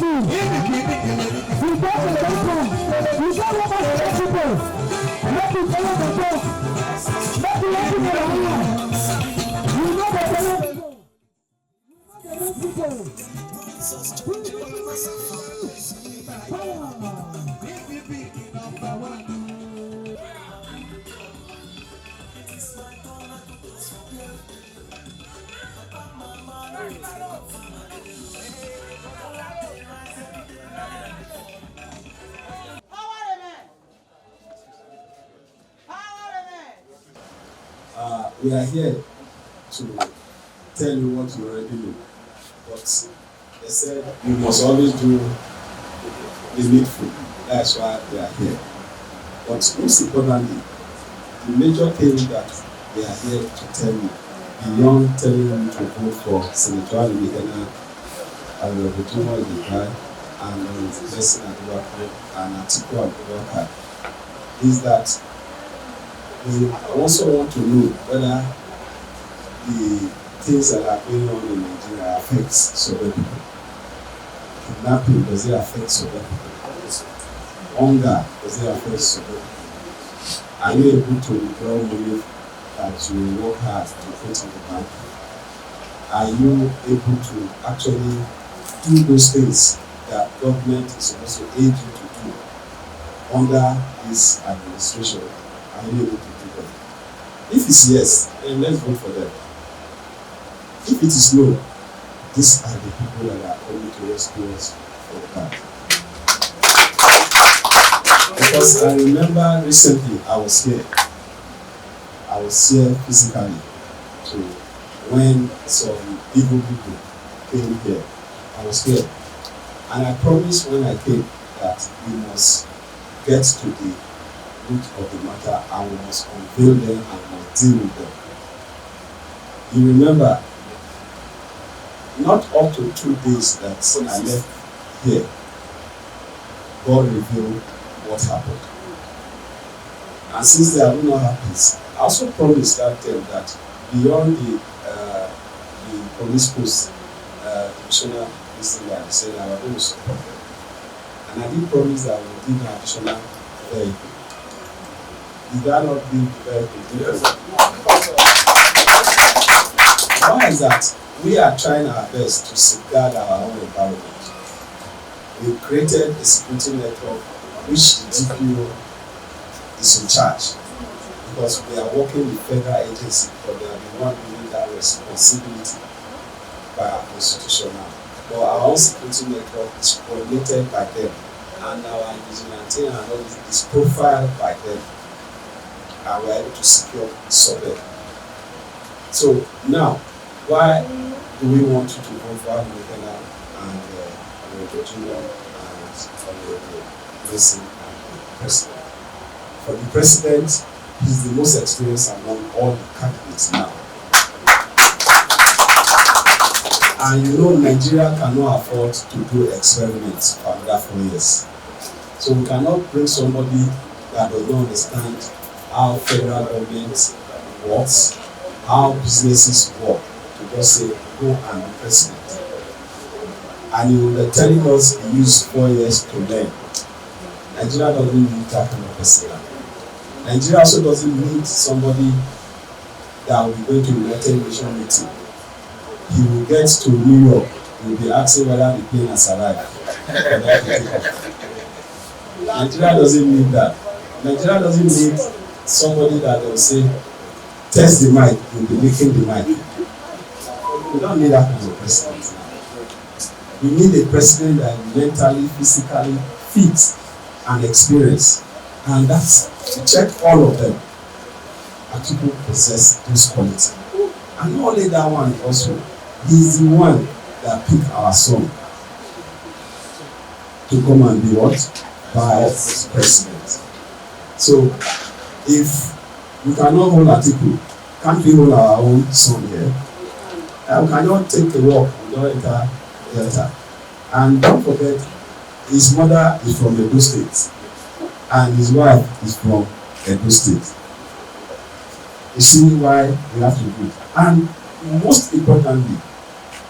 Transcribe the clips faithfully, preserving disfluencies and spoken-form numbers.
We don dey come. We don dey come to people. Make we follow the talk. Make we let people know. We no dey follow the talk. We no dey let people. Power. Uh, we are here to tell you what you already know, but they said you must always do the needful. That's why we are here. But most importantly, the major thing that we are here to tell you, beyond telling you to vote for Senator Alumitena, Honorable Jimoh Ijekai, and Honorable Blessing Abubakar and Atiku Abubakar, is that we also want to know whether the things that are going on in Nigeria affects Sobe people. Kidnapping, does it affect Sobe people? Hunger, does it affect Sobe people? Are you able to withdraw money that you work hard to put in the bank? Are you able to actually do those things that government is supposed to aid you to do under this administration? Are you able to do them? If it's yes, then let's vote for them. If it is no, these are the people that are coming to rescue us from that. Because I remember recently I was here. I was here physically. So when some evil people came here, I was here. And I promised when I came that we must get to the root of the matter and we must unveil them and we must deal with them. You remember, not up to two days that I left here, God revealed what happened. And since they have not had peace, I also promised that time that beyond the uh, the police post, uh, divisional this thing that I said I was going to support them. And I did promise that I would give an additional vehicle. Did I not give the vehicle? Yes, sir. Why is that? We are trying our best to safeguard our own environment. We created a security network which the D P O is in charge, because we are working with federal agency, but they are the one doing that responsibility by our constitution now. But our own security network is coordinated by them, and our vigilante and all this is profiled by them, and we are able to secure Sobe. So now, why do we want you to vote for Abubakar and uh, Honorable Junior and Honorable Blessing and the president? For the president, he's the most experienced among all the candidates now. And you know, Nigeria cannot afford to do experiments for another four years. So we cannot bring somebody that does not understand how federal government works, how businesses work, to just say, "Go and be president." And he will be telling us he used four years to learn. Nigeria doesn't need that kind of person. Nigeria also doesn't need somebody that will be going to United Nations meeting. He will get to New York, he will be asking whether the plane has arrived. Nigeria doesn't need that. Nigeria doesn't need somebody that will say, "Test the mic," will be licking the mic. We don't need that kind of president. We need a president that is mentally, physically fit and experienced. And that's, we check all of them. Atiku possess those qualities. And not only that one also, he is the one that pick our son to come and be what? Vice president. So if we cannot hold Atiku, can't we hold our own son here? And we cannot take a walk, we don't enter Delta. And don't forget, his mother is from Edo State and his wife is from Edo State. You see why we have to do it. And most importantly,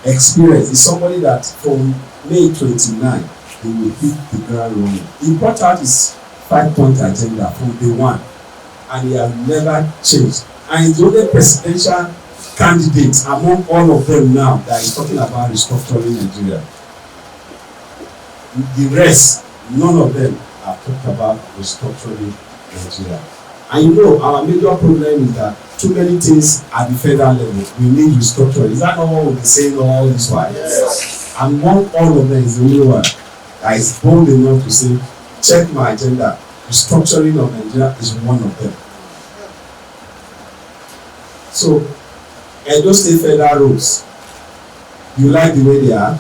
experience is somebody that from May twenty-nine, he will hit the ground running. He brought out his five-point agenda from day one, and he has never changed. And he's the only presidential candidate among all of them now that is talking about restructuring Nigeria. The rest, none of them have talked about restructuring Nigeria. And you know, our major problem is that too many things at the federal level, we need restructuring. Is that not what we've been saying all this while? Yes. Among all of them is the only one that is bold enough to say, "Check my agenda. Restructuring of Nigeria is one of them." So, Edo State federal roads, you like the way they are?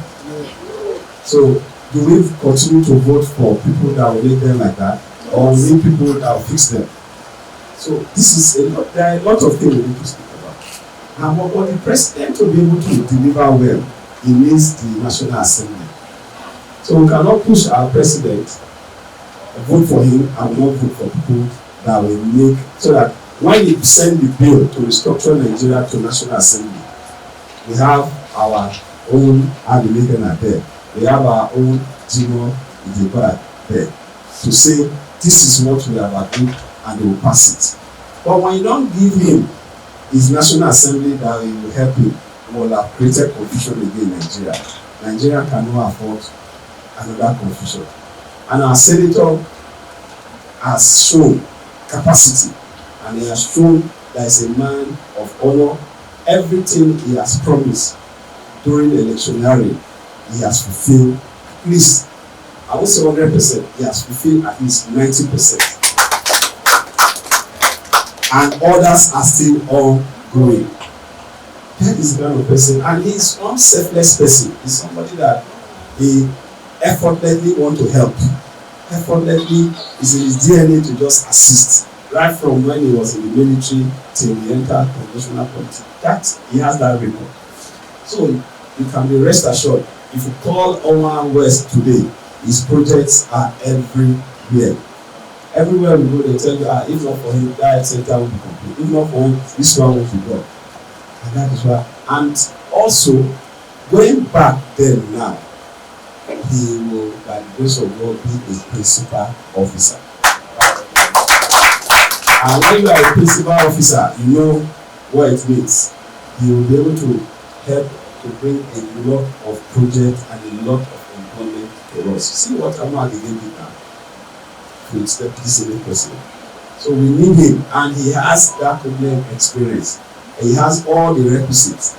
So, do we continue to vote for people that will make them like that? Or we need people that will fix them? So, this is a lot, there are a lot of things we need to speak about. And but for the president to be able to deliver well, he needs the National Assembly. So, we cannot push our president, vote for him, and not vote for people that will make, so that when he send the bill to restructure Nigeria to National Assembly, we have our own Adeleke there. We have our own Jimoh Ijebuah there to say, "This is what we have agreed," and they will pass it. But when you don't give him his National Assembly that will help him, we will have created confusion again in Nigeria. Nigeria cannot afford another confusion. And our senator has shown capacity, and he has shown that he's a man of honor. Everything he has promised during electioneering, he has fulfilled. At least, I won't say hundred percent, he has fulfilled at least ninety percent. And others are still ongoing. That is the kind of person, and he's one selfless person. He's somebody that he effortlessly want to help. Effortlessly is in his D N A to just assist. Right from when he was in the military till he entered conventional politics, that he has that record. So you can be rest assured, if you call Owan West today, his projects are everywhere. Everywhere we go, they tell you, "Ah, if not for him, that center will be complete. If not for him, this one won't be done." And that is why. And also, going back then now, he will, by the grace of God, be a principal officer. And when you are a principal officer, you know what it means. He will be able to help to bring a lot of projects and a lot of employment to us. See what Ahmad Agege did now with Deputy Senate President. So we need him, and he has that problem experience. He has all the requisites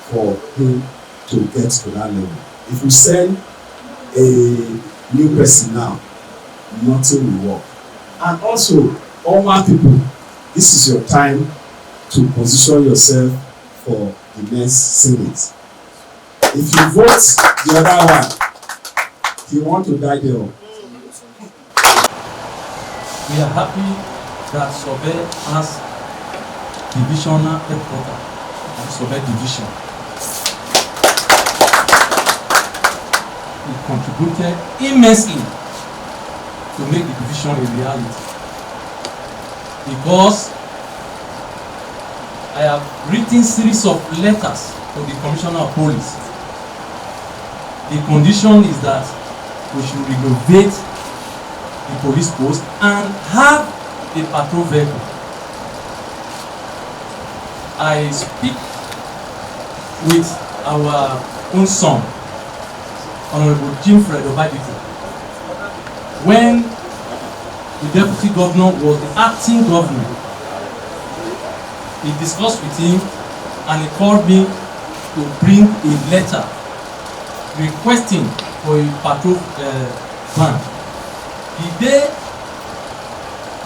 for him to get to that level. If we send a new person now, nothing will work. And also, all my people, this is your time to position yourself for the next Senate. If you vote the other one, you want to die there. We are happy that Sobe has divisional headquarter and Sobe division. He contributed immensely to make the division a reality, because I have written series of letters to the Commissioner of Police. The condition is that we should renovate the police post and have a patrol vehicle. I speak with our own son, Honorable Jim Fred Obadite, when the deputy governor was the acting governor. He discussed with him and he called me to bring a letter requesting for a patrol uh, van. The day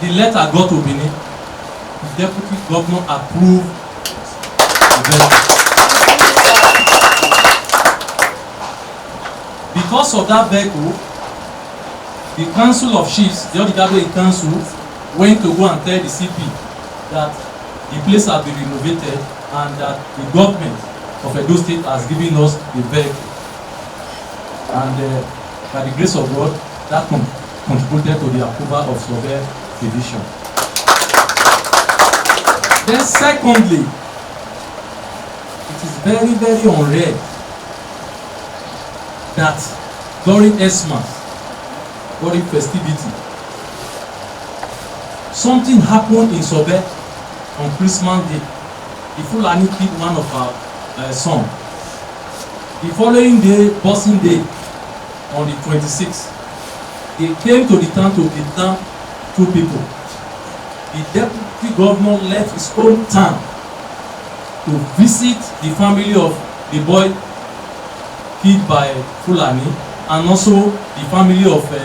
the letter got to Benin, the deputy governor approved the letter. Because of that vehicle, the council of chiefs, the Odigado Council, went to go and tell the C P that the place has been renovated and that the government of Edo State has given us the vehicle. And uh, by the grace of God, that con- contributed to the approval of Sobe Division. Then, secondly, it is very, very unrare that during Xmas, during festivity, something happened in Sobe on Christmas Day. The Fulani killed one of our uh, son. The following day, Boxing Day, on the twenty-sixth, they came to the town to kidnap two people. The deputy governor left his own town to visit the family of the boy killed by Fulani and also the family of uh,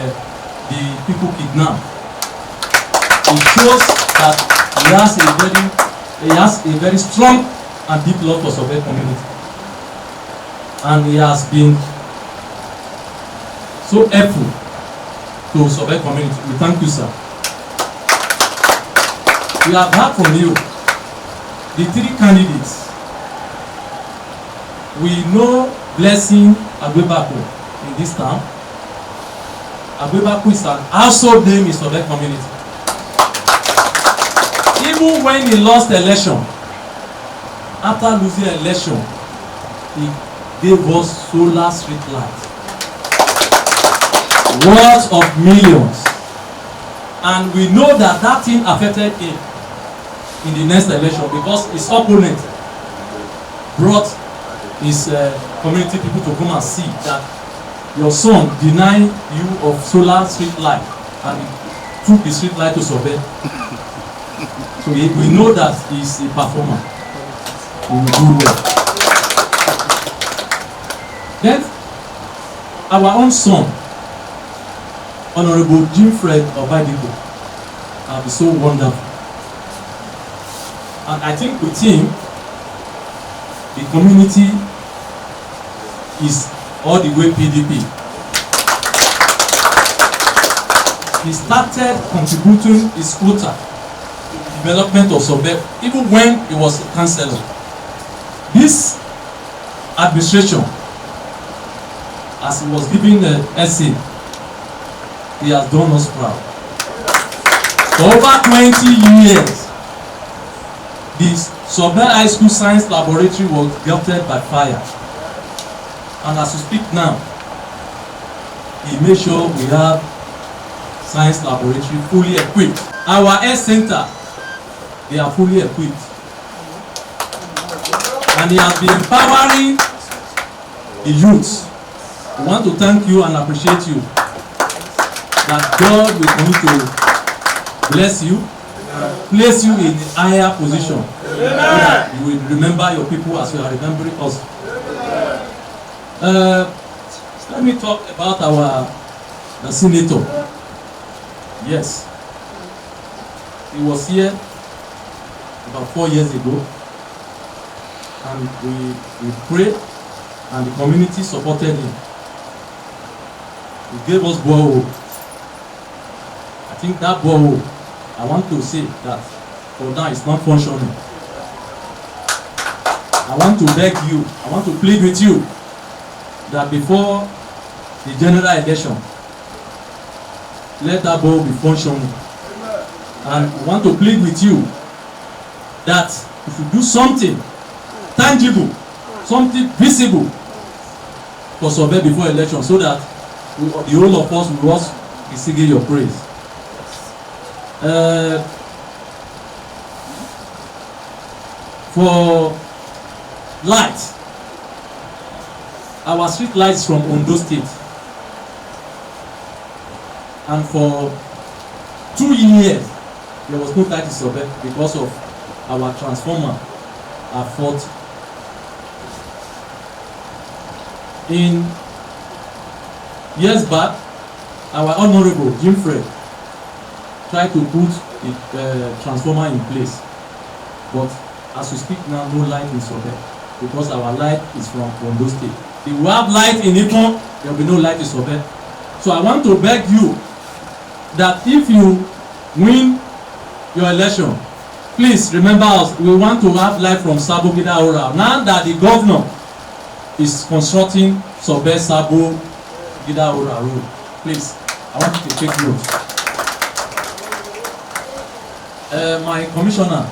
the people kidnapped. It shows that he has a very he has a very strong and deep love for Sobe community, and he has been so helpful to Sobe community. We thank you, sir. We have heard from you, the three candidates. We know Blessing Agbebaku in this town. Agbebaku is an household name in Sobe community. Even when he lost election, after losing election, he gave us solar street light worth of millions, and we know that that thing affected him in the next election because his opponent brought his uh, community people to come and see that your son denied you of solar street light and he took the street light to Sobe. So he, we know that he's a performer. He will do well. Then our own son, Honorable Jimfred Obadipo, have been so wonderful. And I think with him, the community is all the way P D P. He started contributing his quota to the development of Sobe, even when he was a councillor. This administration, as he was giving the essay, he has done us proud. For over twenty years, the Sobe High School Science Laboratory was gutted by fire. And as we speak now, he made sure we have science laboratory fully equipped. Our health center, they are fully equipped. And he has been empowering the youth. We want to thank you and appreciate you that God will continue to bless you, place you in a higher position. So that you will remember your people as you are remembering us. Uh, let me talk about our the senator. Yes, he was here about four years ago, and we we prayed, and the community supported him. He gave us borehole. I think that borehole, I want to say that for now it's not functioning. I want to beg you, I want to plead with you that before the general election, let that borehole be functioning. And I want to plead with you that if you do something tangible, something visible for Sobe before election, so that we, the whole of us will also be singing your praise. Uh, for light, our street lights from Ondo State, and for two years there was no light in Sobe because of our transformer are faulty. In years back, our honorable Jimfred tried to put the uh, transformer in place, but as we speak now, no light in Sobe because our light is from Ondo State. They will have light in Ipoh, there will be no light in Sobe. So I want to beg you that if you win your election, please remember us. We want to have light from Sabo Gida Ora. Now that the governor is constructing Sobe Sabo Gida Ora Road, please, I want you to take note. Uh, my commissioner,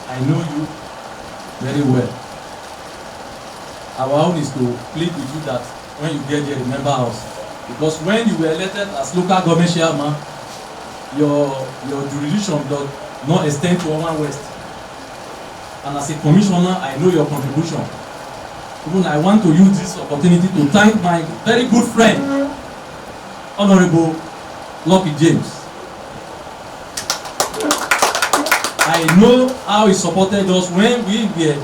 I know you very well. Our own is to plead with you that when you get there, remember us. Because when you were elected as local government chairman, your your jurisdiction does not extend to Owan West. And as a commissioner, I know your contribution. Even I want to use this opportunity to thank my very good friend, Honorable Lucky James. I know how he supported us when we were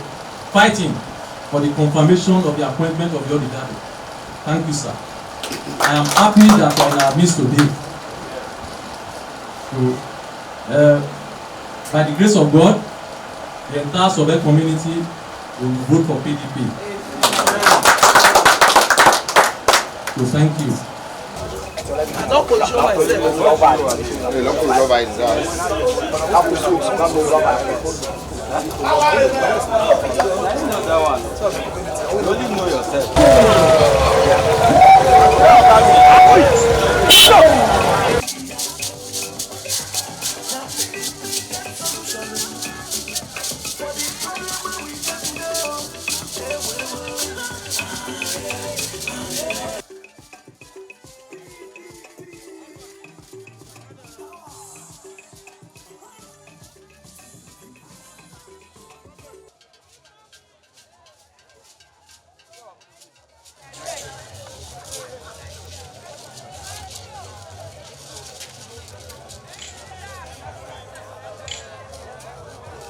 fighting for the confirmation of the appointment of your leader. Thank you, sir. I am happy that you are in our midst today. So, uh, by the grace of God, the entire Sobek community will vote for P D P. So thank you. I don't control myself. Hey, don't put rubber in that. You only know yourself.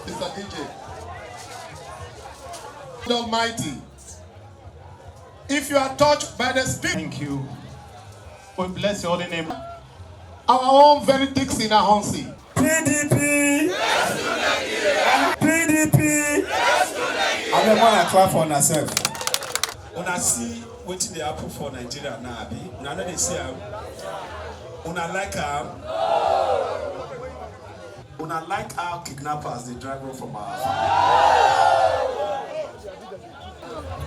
Mister D J. Almighty, if you are touched by the Spirit, thank you. We bless your holy name. Our own very Dixon Ahonsi. P D P! P D P! I don't want to clap for myself. When I see wetin dey happen for Nigeria now, abi? Una no dey see am? Una like am? Una like how kidnappers dey drive run from our farm?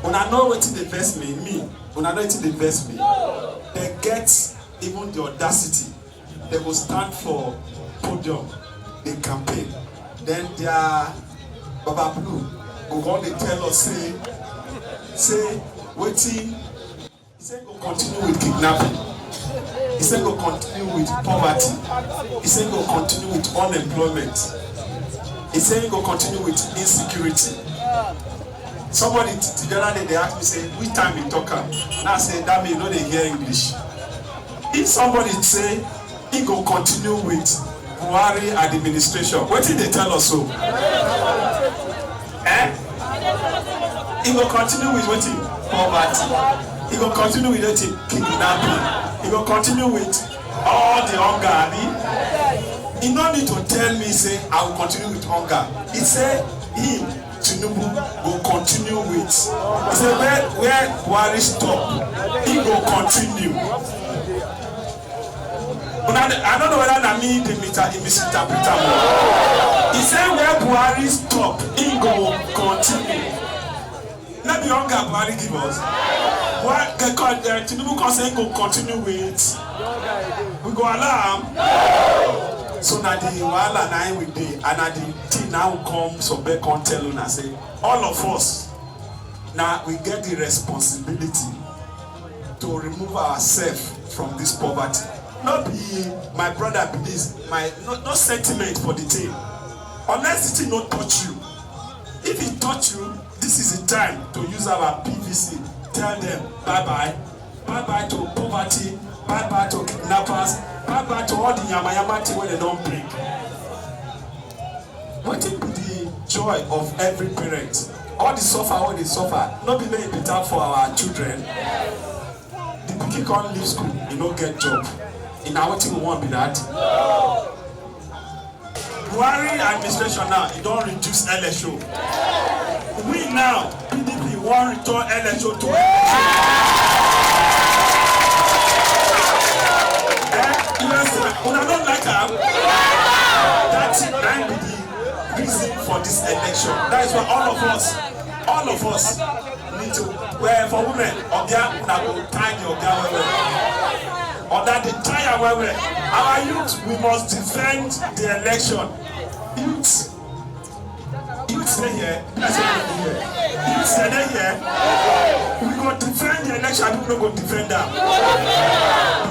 Una know wetin dey vex me? Me, una know wetin dey vex me? Dem get even the audacity, dem go stand for podium, dey campaign. Then their Baba Blue go come dey tell us say, say wetin, he say go continue with kidnapping. He say go continue with poverty. He say go continue with unemployment. He say go continue with insecurity. Somebody t-, the other day they ask me say, which time he talk am? Now I say, that mean you no dey hear English. If somebody say he go continue with Buhari administration, wetin dey tell us so? Eh? He go continue with wetin? Poverty. He go continue with wetin? Kidnapping. He go continue with all the hunger, abi? He no need to tell me say I will continue with hunger. He say him, Tinubu, go continue with. He say where, where Buhari stop, he go continue. Una, I don't know whether na me dey mita-, misinterpret am o. He say where Buhari stop, he go continue. No be hunger Buhari give us. Why the con-, uh, Tinubu come say he go continue with? We go allow am? So na the wahala na him we dey, and na the thing now come Sobek come tell una say all of us na we get the responsibility to remove ourselves from this poverty. No be my brother be this, my, no, no sentiment for the thing. Unless the thing no touch you. If it touch you, this is the time to use our P V C. Tell them bye bye. Bye bye to poverty. Bye bye to kidnappers. Bye bye to all the yamayama thing wey dem don bring. Wetin be the joy of every parent? All the suffer wey dey suffer, no be make e better for our children? The pikin come leave school, e no get job. E na wetin we want be that? Buhari administration now, e don reduce L S O. We now, P D P wan return L S O to election. Eh, you know say una no like am? That thing na be the reason for this election. That is why all of us, all of us need to, well, for women, Oga, una go tie the Oga well well. Oga dey tie am well well. Our youth, we must defend the election. Youth, youth Dey here. I say no dey here. You say dey here. We go defend the election. People no go defend am.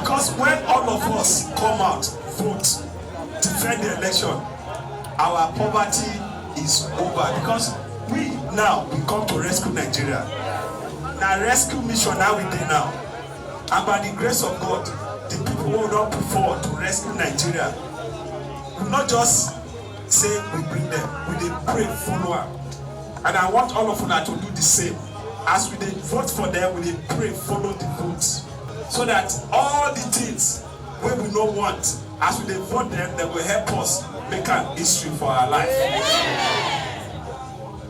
Because when all of us come out, vote, defend the election, our poverty is over. Because we now we come to rescue Nigeria. Na rescue mission now we dey now. And by the grace of God, the people who don put forward to rescue Nigeria, we not just say we bring them, we dey pray follow am. And I want all of una to do the same. As we dey vote for them, we dey pray follow the votes. So that all the things wey we no want, as we dey vote them, they go help us make am history for our life.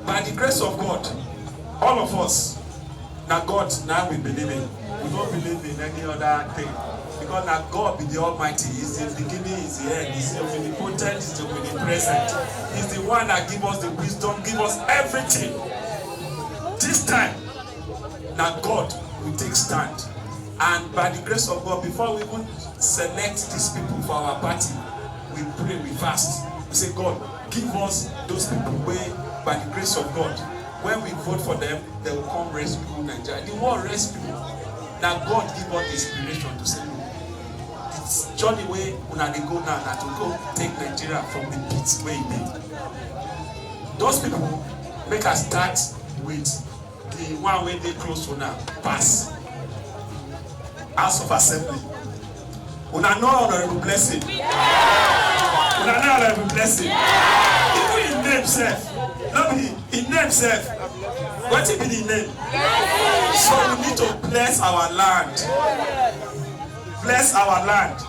By the grace of God, all of us, na God na we believe in. We no believe in any other thing. Because na God be the Almighty. He's the beginning, he's the end. He's the omnipotent, he's the omnipresent. He's the one that give us the wisdom, give us everything. This time, na God we take stand. And by the grace of God, before we even select these people for our party, we pray, we fast. We say, God, give us those people wey, by the grace of God, when we vote for them, they will come rescue Nigeria. The word rescue, na God give us the inspiration to say, no, this journey wey una dey go now na to go take Nigeria from the pit wey e dey. Those people, make I start with the one wey dey close to una pass, House of Assembly. Una know Honorable Blessing? Una know Honorable Blessing? Even him name sef, no be him name sef. Wetin be the name? So we need to bless our land. Bless our land.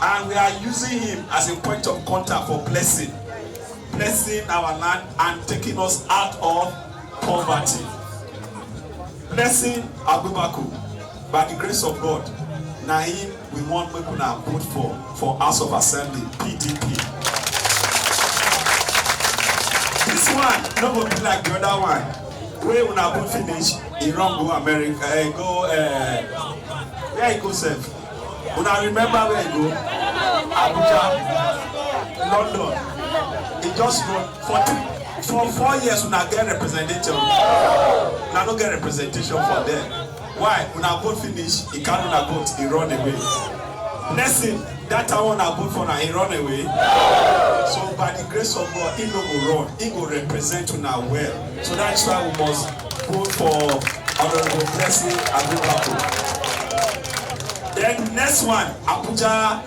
And we are using him as a point of contact for blessing. Blessing our land and taking us out of poverty. Blessing Abubakar, by the grace of God, na him we want make una vote for, for House of Assembly, P D P. This one no go be like the other one wey una vote finish, e run go America, eh, go, eh, where e go sef? Una remember where e go? Abuja, London. E just run for three, for four years. Una get representation? Una no get representation for there. Why? Una vote finish, e carry una vote, e run away. Blessing, that time una vote for una, e run away. So by the grace of God, he no go run, he go represent una well. So that's why we must vote for Honorable Blessing Abubakar. Then the next one, Abuja.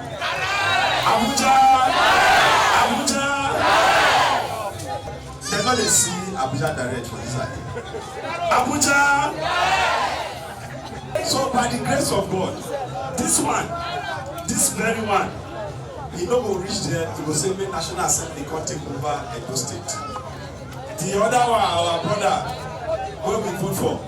Abuja. Abuja. Dem no dey see Abuja direct for this side. Abuja. So by the grace of God, this one, this very one, he no go reach there, he go say make National Assembly come take over Edo State. The other one, our brother, wey we vote for,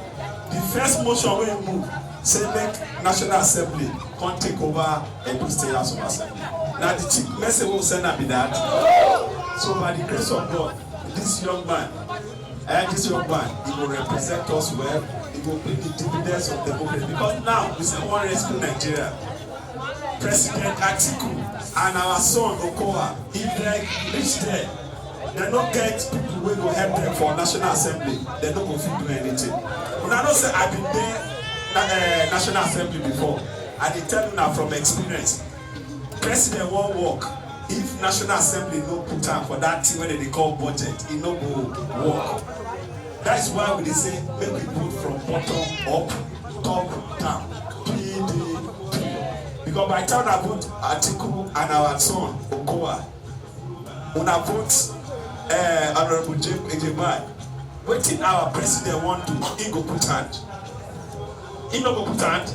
the first motion wey he move, say make National Assembly come take over Edo State House of Assembly. Na the chief message wey we send am be that. So by the grace of God, this young man, eh, this young man, he go represent us well. He go bring the dividends of democracy. Because now, we say we wan rescue Nigeria. President Atiku and our son Okowa, if they reach there, they no get people wey go help them for National Assembly, they no go fit do anything. Una know say I been dey na, eh, National Assembly before. I dey tell una from experience. President wan work, if National Assembly no put am for that thing wey dem dey call budget, e no go work. That is why we dey say make we vote from bottom up, top down, P D P. Because by the time una vote Atiku and our son Okowa, una vote, eh, Honorable J-, Ejebai, wetin our president wan do, he go put hand. He no go put hand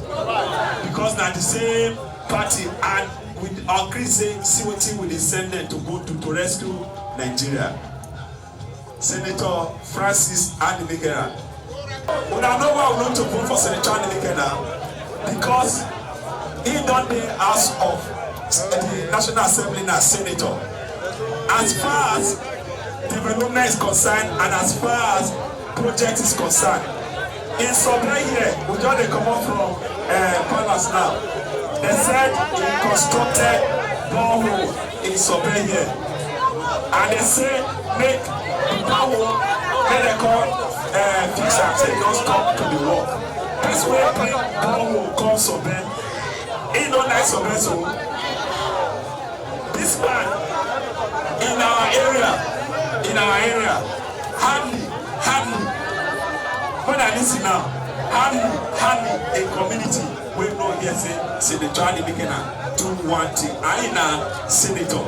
because na the same party, and we agree say see wetin we dey send them to go do to rescue Nigeria. Senator Francis Anibikera. Una know why we no to vote for Senator Anibikera? Because he don dey House of the National Assembly na senator. As far as development is concerned and as far as project is concerned, in Sobe here, we just dey comot from, eh, palace now. They said he constructed borehole in Sobe here. And they say make the borehole When dem come uh, fix am, say just come to the work. Person wey bring borehole come Sobe, he no like Sobe so. This man in our area, in our area, hardly, hardly, when I listen now, hardly, hardly a community wey no hear say Senator Ali Mikena do one thing. And he na senator.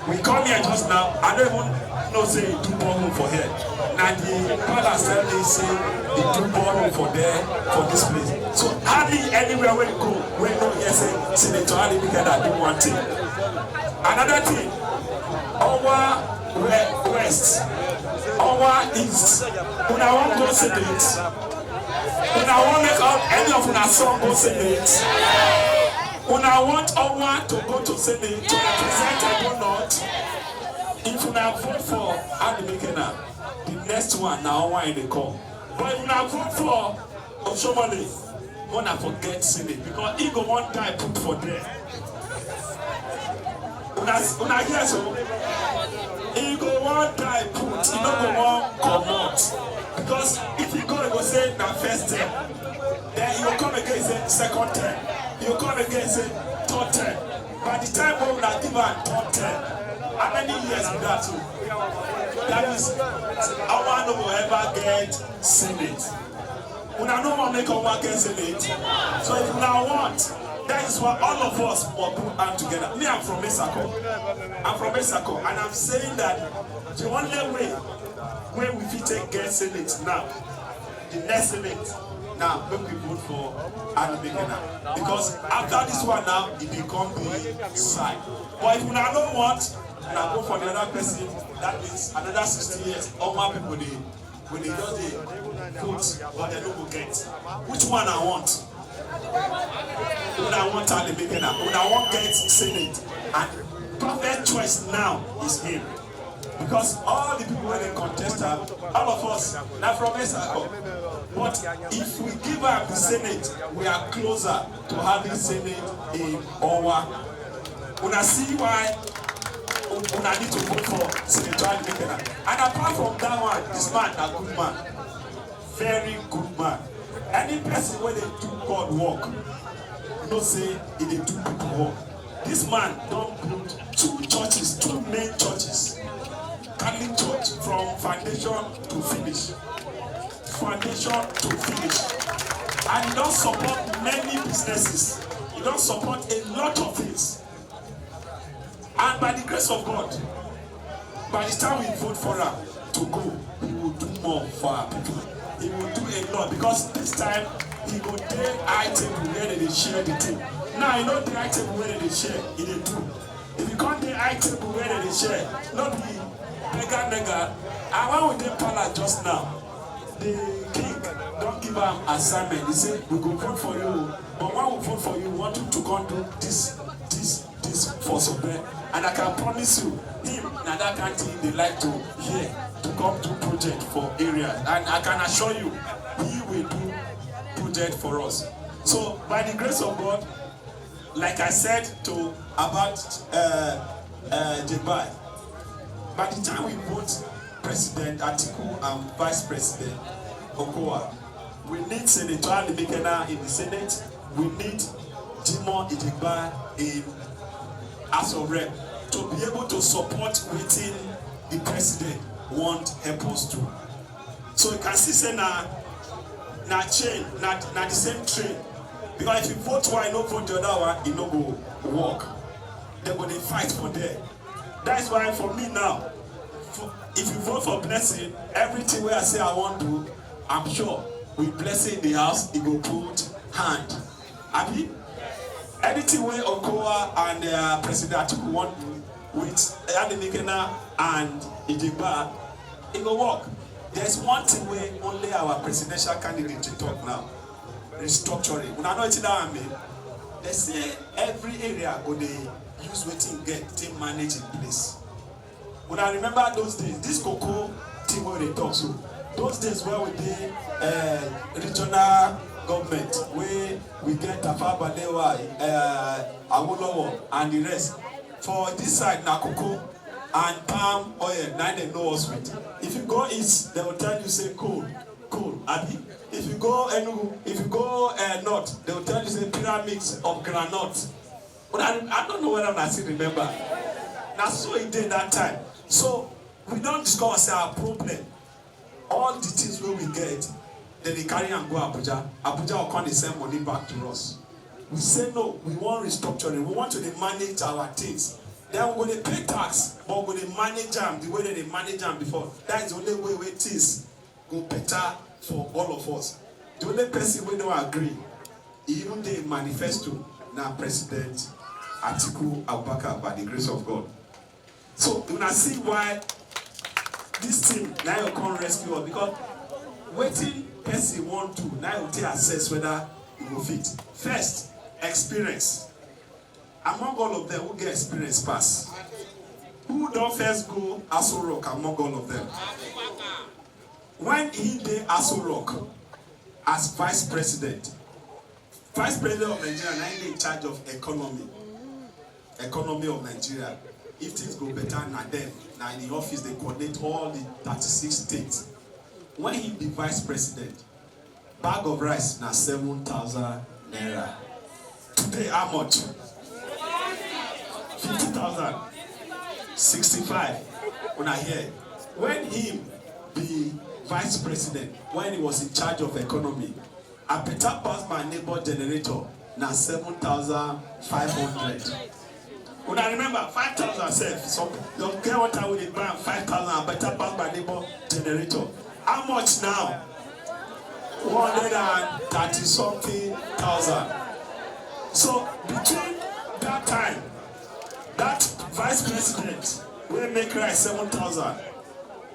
We come here just now, I don't even know say he do borehole for here. Na the palace tell me say he do borehole for there, for this place. So hardly anywhere wey you go, wey no hear say Senator Ali Mikena do one thing. Another thing, Owa West, Owa East, una wan go Senate? Una wan make all any of una son go Senate? Una want Owa to go to Senate to represent Edo North? If una vote for Adimikena, the next one na Owa e dey come. But if una vote for Oshomole, una forget Senate because he go wan die put for there. Una una hear so? He go wan die put, he no go wan comot. Because if he go, he go say na first term. Then he go come again say second term. He go come again say third term. By the time wey una give am third term, how many years be that o? That means Owa no go ever get Senate. Una no wan make Owa get Senate. So if una want, that is why all of us must put hand together. Me, I'm from Esako. I'm from Esako, and I'm saying that the only way wey we fit take get Senate now, the next Senate, now make we vote for Adimikena. Because after this one now, e dey come be side. But if una no want, una go for the other person. That means another sixty years, all my people dey we dey just dey put, but dem no go get. Which one I want? Una want Adimikena? Una wan get Senate? And perfect choice now is him. Because all the people wey dey contest am, all of us na from Esako. But if we give am the Senate, we are closer to having Senate in Owa. Una see why una need to vote for Senator Adimikena. And apart from that one, this man na good man, very good man. Any person wey dey do God work know say e dey do people work. This man don build two churches, two main churches, Catholic Church, from foundation to finish. Foundation to finish. And he don support many businesses. He don support a lot of things. And by the grace of God, by the time we vote for am to go, he will do more for our people. He will do a lot because this time he go dey high table where dem dey share the thing. Now, you know the high table where dem dey share, e dey do. If you come dey high table where dem dey share, no be beggar beggar. And when we dey palace just now, the king don give am assignment. He say, "We go vote for you, but when we vote for you, we want you to come do this, this, this for Sobe." And I can promise you, him na that kind thing dey like to hear, to come do project for area. And I can assure you, he will do project for us. So by the grace of God, like I said to about uh, uh, Dubai, by the time we vote President Atiku and Vice President Okowa, we need Senator Adimikena in the Senate. We need Jimoh Ijegba in House of Rep to be able to support wetin the president want help us do. So you can see say na na chain, na na the same train. Because if you vote one, you no vote the other one, e no go work. Dem go dey fight for there. That is why for me now, for, if you vote for Blessing, everything wey I say I wan do, I'm sure with Blessing in the house, e go put hand. Abi? Anything wey Okowa and uh, President Atiku wan do with Adimikena and Ijegba, e go work. There's one thing wey only our presidential candidate dey talk now. Restructuring. Una know wetin that one mean? Dem say every area go dey use wetin e get take manage im place. Una remember those days, this cocoa thing wey we dey talk so, those days wey we dey uh, regional government, wey we get Tafawa Balewa, uh, Awolowo and the rest. For this side na cocoa. and palm oil, na dem know us with. If you go east, they will tell you say coal, coal, abi? If you go Enugu, if you go uh, north, they will tell you say pyramids of granite. But I, I don't know whether I still remember. Na so e dey that time. So we don discover say our problem, all the things wey we get, dem dey carry am go Abuja. Abuja go come dey send money back to us. We say no, we wan restructuring. We want to dey manage our things. Then we go dey pay tax, but we go dey manage am the way dem dey manage am before. That is the only way wey things go better for all of us. The only person wey no agree, e even dey manifesto, na President Atiku Abubakar, by the grace of God. So una see why this thing na go come rescue us, because wetin person wan do na go take assess whether e go fit. First, experience. Among all of them, who get experience pass? Who don first go Aso Rock among all of them? When he dey Aso Rock as vice president, vice president of Nigeria na him dey in charge of economy, economy of Nigeria. If things go better, na dem, na in the office dey coordinate all the thirty-six states. When he be vice president, bag of rice na seven thousand naira. Today, how much? Fifty thousand. Sixty-five. Una hear? When him be vice president, when he was in charge of economy, I better pass my neighbor generator na seven thousand five hundred. Una remember five thousand sef? Some, some get one time wey dey buy am five thousand, I better pass my neighbor generator. How much now? One hundred and thirty something thousand. So between that time, that vice president wey make rice seven thousand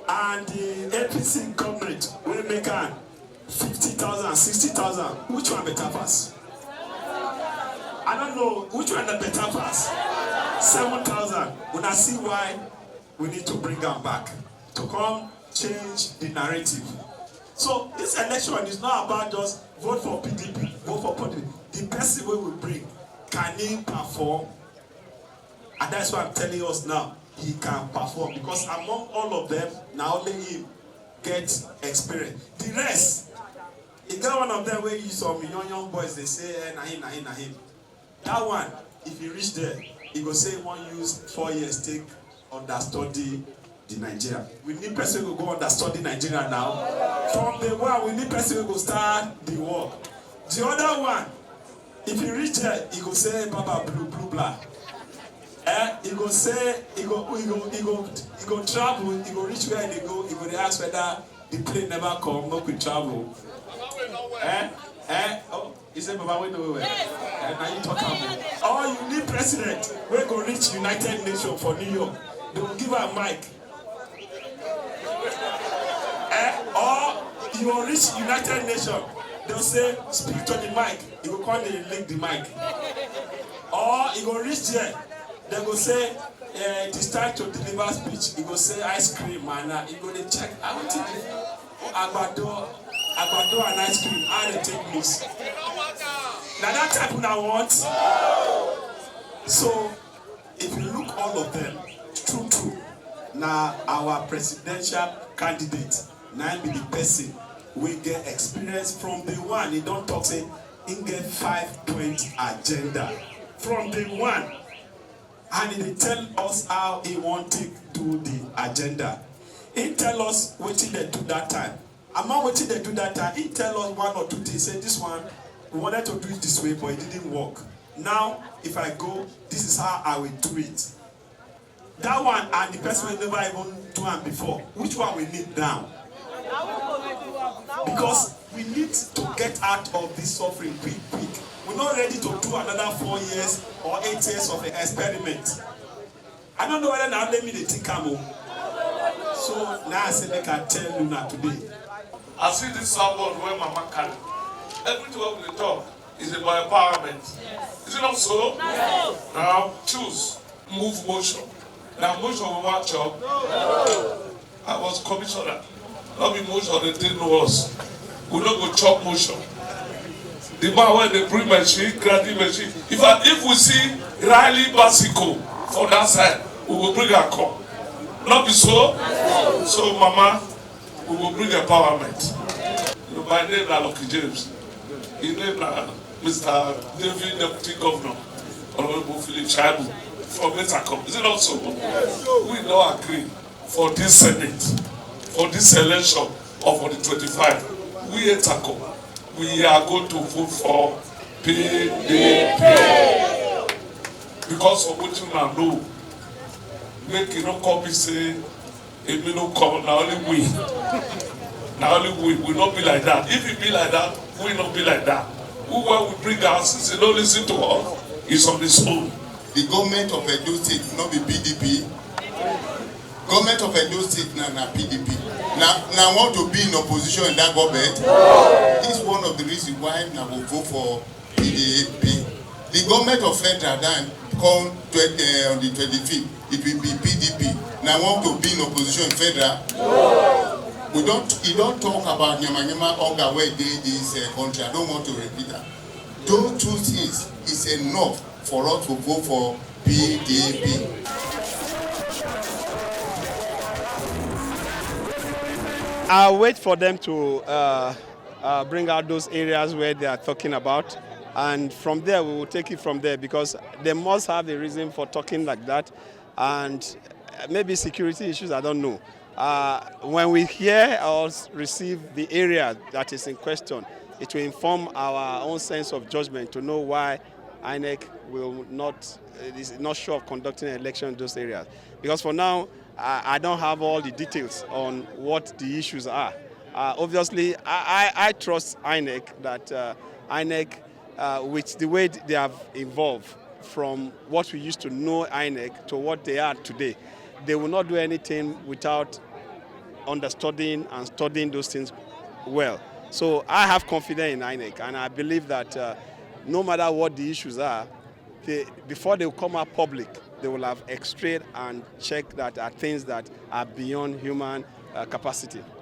and the A P C government wey make am fifty thousand, sixty thousand, which one better pass? I don't know which one that better pass. Seven thousand. Una see why we need to bring am back to come change the narrative. So this election is not about just vote for P D P, vote for P D P. The person wey we bring, can he perform? And that's why I'm telling us now, he can perform, because among all of them, na only him get experience. The rest, e get one of them wey use some young young boys dey say, eh, na him, na him, na him. That one, if he reach there, he go say he wan use four years take understudy the Nigeria. We need person wey go go understudy Nigeria now. From day one, we need person wey go start the work. The other one, if he reach there, he go say, "Baba, blue, blue, blah." Eh, he go say, he go, he go, he go, he go travel, he go reach where he dey go, he go dey ask whether the plane never come, make we travel. Eh? Eh? Oh, he say, "Baba, wey no well well." Eh, na you talk am o. Or you need president wey go reach United Nations for New York. They will give am mic. Eh? Or you will reach United Nations. They will say, "Speak to the mic." You go come dey lick the mic. Or you go reach there. They go say, eh, "It is time to deliver speech." You go say, "Ice cream, man." Now you go dey check. I want to be agbado, agbado and ice cream. How they take mix? Now that type una want. So if you look all of them, true true, na our presidential candidate na be the person wey get experience from day one. He don talk say he get five point agenda from day one, and he dey tell us how he wan take do the agenda. He tell us wetin dem do that time. Among wetin dem do that time, he tell us one or two things. Say this one, we wanted to do it this way, but it didn't work. Now, if I go, this is how I will do it. That one and the person wey never even do am before, which one we need now? Because we need to get out of this suffering quick quick. We no ready to do another four years or eight years of an experiment. I don't know whether na only me dey think am o. So now I say make I tell una today. I see this soundboard wey mama carry. Everything wey we dey talk is about empowerment. Is it not so? Now choose, move motion. Na motion we wan chop. I was commissioner. No be motion dey take know us. We no go chop motion. The man wey dey bring machine, grinding machine. In fact, if we see Riley Basiko for that side, we go bring am come. Not be so? So, Mama, we will bring empowerment. You know, my name na Lucky James. His name na Mister David, Deputy Governor, Honorable Philip Shaibu from Metaco. Is it not so? We no agree for this Senate, for this election, or for the twenty-five. We Etako, we are going to vote for P D P. Because of what you now know, make it not copy say, if we no come, now only we. Now only we will not be like that. If it be like that, we not be like that. Who why we bring our sins, they don't listen to us, is on his own. The government of Edo State will not be P D P. Government of Edo State now na P D P. Now, now want to be in opposition in that government. This is one of the reasons why now we vote for P D P. The government of federal then come twenty, uh, on the twenty-fifth, it will be P D P. Now want to be in opposition federal. We don't, you don't talk about nyama nyama oga where they this uh, country. I don't want to repeat that. Those two things is enough for us to vote for P D P. I'll wait for them to uh, uh, bring out those areas where they are talking about, and from there we will take it from there, because they must have a reason for talking like that, and uh, maybe security issues, I don't know. Uh, when we hear or s- receive the area that is in question, it will inform our own sense of judgment to know why INEC will not uh, is not sure of conducting an election in those areas. Because for now, I, I don't have all the details on what the issues are. Uh, obviously, I, I, I trust INEC that uh, INEC, uh, with the way they have evolved from what we used to know INEC to what they are today, they will not do anything without understudying and studying those things well. So I have confidence in INEC, and I believe that uh, no matter what the issues are, they, before they come out public, they will have x-rayed and checked that are things that are beyond human uh, capacity.